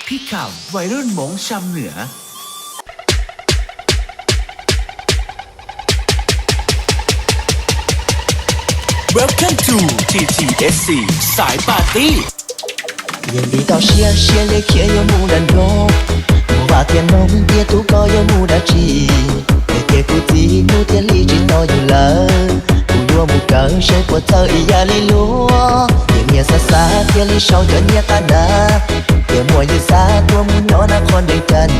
Pickup วัยรุ่นมงค์ชำเหนือ Welcome to T T S C สายปาร์ตี้ Yog li tau siab siab li khiav yuav mus dab nrog, mus vaj thiab noog tias tub koj yuav mus dab tsi, es tias kuv txiv kuv thiaj li tsis tos yus lawm. Kuv yuav mus kawm seb puas txawj ib yam li luag, ces niag xav xav thiaj li sau cov nyiaj qab nab, ces muaj yawg xav tuaj mus nyob nab qhov ntev cas.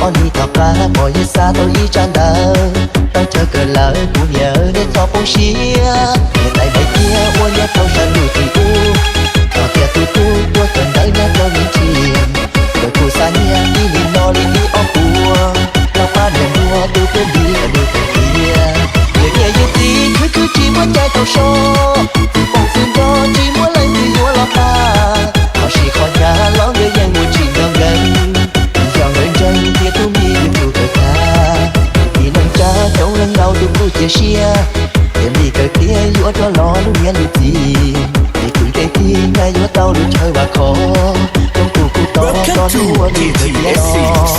Ob hlis tom qab pom yawg xav tau ib tsab ntawv, tau chaw kawm lawm kuv niam nej txhob poob siab, niam tais npais kiag ua nyob rau sab ntuj tim ub, txog tias tus tub tuaj kawm ntawv nyob rau Viv Ntshiab, nkawd kuj xa nyiaj ib hlis no li ib ob puas, rau pab niam npua tus tub npis kom nws kawm tiag. Yog niam yog txiv khwv khwv tsis muaj cai tau so, txwm poob txwm nrog tsis muaj leej twg yuav los pab, los sis qhov hnyav los nkawd yeej ua tsis nco nkawd. Yog nkawd ntseeg tias tub npis yuav tsum kawm tag, vim neej tsa coob leej ntau tus kuj cia siab, tias npis kawm tiav yuav rov los lub niam lub txiv, vim kwv tij tij nyab yuav tau lub chaw vam khov, coob tus kuj tos txog lub ua nws kawm tiav los.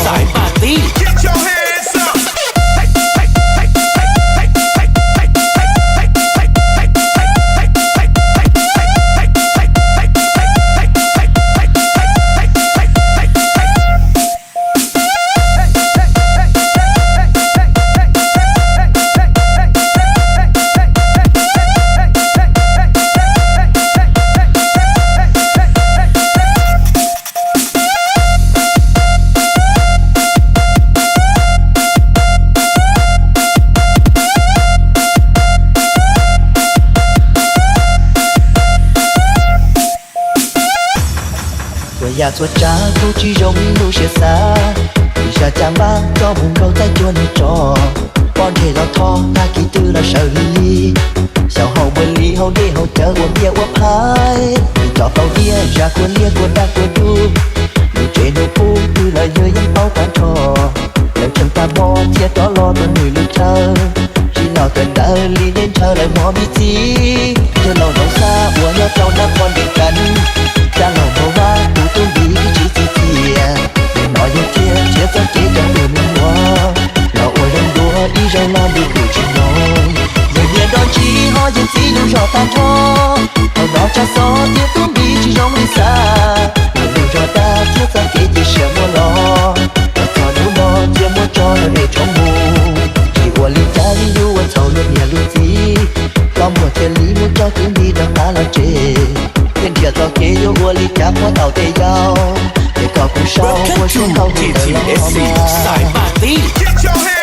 Txhua yam txhua tsav kuj tsis zoo li lub siab xav, vim zaj caj npab tso mus nkaug txaij cuag nws tso, poj nreg los thov tag kis twg los sawv lig lig, xyaum haus npua li haus dej haus cawv ua npiaj ua phais, vim tso tau tiag zaj kuj liab kuj dag kuj dub, lub tsev nws pub twg los yawg yeej paub tag nrho, lawv tseem tag nrho thiaj rov los rau nws lub chaw. Tsis los kawm ntawv li nej ntshaw lawv hmov mi txiv, yawg laus Ntxoov Xab uas nyob rau nab qhov ntev cas, rab laug Ntxoov Vaj tus tub npis twb tsis txi txias, nim no yawg thiaj nrhiav txoj kev coj tus me nyuam los ua zoo dua ib zaug los nws kuj tsis hnov. Yawg niam nrog ntsis ho yawg txiv lub zog tag nrho, thaum no tshaj xov tias tub npis tsis zoo li xav, yawg lub zog dag thiab txoj kev cia siab muaj los, los txog hnub no cia muab tso rau dej tshoob mus. Tsis ua li cas li yus ua txhaum luag niam luag txiv, los muag thiaj li muab coj tub npis rov qab los tsev, thiaj nrhiav txoj kev yuav ua li cas puag tau tej yau, ces koj kuj sau ua siab tau tus ntawd los mas.